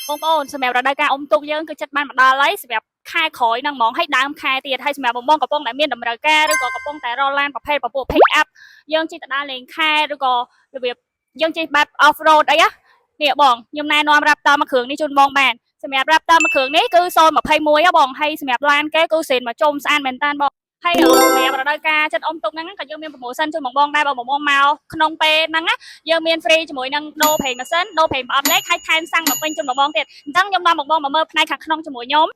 បងប្អូនសម្រាប់រដូវកាលអុំទូកយើងគឺចិត្តបានមកដល់ហើយសម្រាប់ខែក្រោយហ្នឹងហ្មងហើយដើមខែទៀតហើយសម្រាប់បងបងកំពុងតែមានតម្រូវការឬក៏កំពុងតែរកឡានប្រភេទពពួក pick up យើងជិះទៅដើរលេងខែឬក៏របៀបយើងជិះបែប off road អីណានេះបងខ្ញុំណែនាំ Raptor មួយគ្រឿងនេះជូនបងបានសម្រាប់ Raptor មួយគ្រឿងនេះគឺ021ហ៎បងហើយសម្រាប់ឡានគេគឺសេនមកជុំស្អាតមែនតានបងហើយសម្រាប់រដូវកាលចិត្តអុំទូកហ្នឹងក៏យើងមាន promotion ជូនបងបងដែរបើបងបងមកក្នុងពេលហ្នឹងណាយើងមាន free ជាមួយនឹងដូរប្រេងម៉ាស៊ីនដូរប្រេងប្រអប់លេខហើយថែមសាំងមកពេញជូនបងបងទៀតអញ្ចឹងខ្ញុំនាំបងបងមកមើលផ្នែកខាងក្នុងជាមួយខ្ញុំ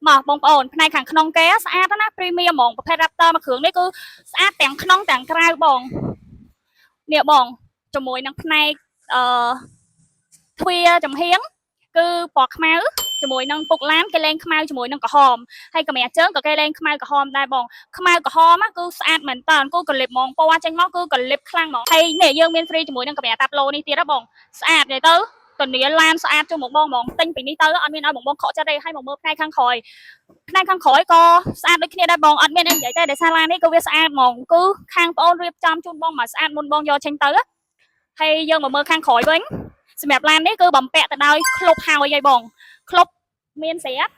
មកបងប្អូនផ្នែកខាងក្នុងគេស្អាតណាស់ premium ហ្មងប្រភេទ Raptor មួយគ្រឿងនេះគឺស្អាតទាំងក្នុងទាំងក្រៅបងនេះបងជាមួយនឹងផ្នែកអឺទ្វារចំហៀងគឺពណ៌ខ្មៅជាមួយនឹងពុកឡានគេលេងខ្មៅជាមួយនឹងក្រហមហើយកម្រាស់ជើងក៏គេលេងខ្មៅក្រហមដែរបងខ្មៅក្រហមគឺស្អាតមែនតើគឺកលិបហ្មងពណ៌ចេញមកគឺកលិបខ្លាំងហ្មងហើយនេះយើងមាន free ជាមួយនឹងកម្រាស់តាប្លូនេះទៀតណាបងស្អាតនិយាយទៅតនីឡានស្អាតជុំមកបងហ្មងទិញពីនេះទៅអត់មានឲ្យបងបងខកចិត្តទេហើយមកមើលផ្នែកខាងក្រោយផ្នែកខាងក្រោយក៏ស្អាតដូចគ្នាដែរបងអត់មានអីនិយាយទេដោយសារឡាននេះគឺវាស្អាតហ្មងគឺខាងប្អូនរៀបចំជូនបងមកស្អាតមុនបងយកចេញទៅហើយយើងមកមើលខាងក្រោយវិញសម្រាប់ឡាននេះគឺបំពាក់ទៅដោយក្លុបហើយហើយបងក្លុបមានស្រាប់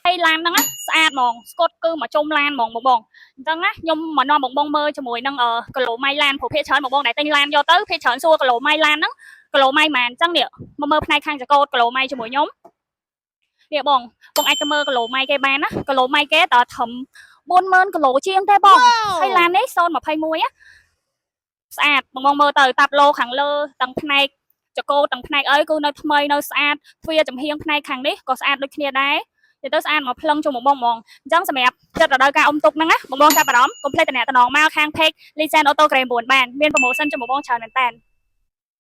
ហើយឡានហ្នឹងស្អាតហ្មងស្កុតគឺមកជុំឡានហ្មងបងបងអញ្ចឹងណាខ្ញុំមកនាំបងបងមើលជាមួយនឹងគីឡូម៉ៃឡានព្រោះភាគច្រើនបងបងដែលទិញឡានយកទៅភាគច្រើនសួរគីឡូម៉ៃឡានហ្នឹងគីឡូម៉ៃប៉ុន្មានអញ្ចឹងនេះមកមើលផ្នែកខាងចកោតគីឡូម៉ៃជាមួយខ្ញុំនេះបងបងអាចទៅមើលគីឡូម៉ៃគេបានណាគីឡូម៉ៃគេតើត្រឹម40000គីឡូជាងទេបងហើយឡាននេះ021ណាស្អាតបងបងមើលទៅតាប់ឡូខាងលើទាំងផ្នែកចកោទាំងផ្នែកអីគឺនៅថ្មីនៅស្អាតទ្វារចំហៀងផ្នែកខាងនេះក៏ស្អាតដូចគ្នាដែរនិយាយទៅស្អាតមកភ្លឹងជុំបងបងហ្មងអញ្ចឹងសម្រាប់ចិត្តរដូវកាលអុំទូកហ្នឹងណាបងបងចាប់អារម្មណ៍កុំភ្លេចតំណតំណងមកខាង page Lisen Auto Grand 9បានមាន promotion ជុំបងបងច្រើនមែនតើ។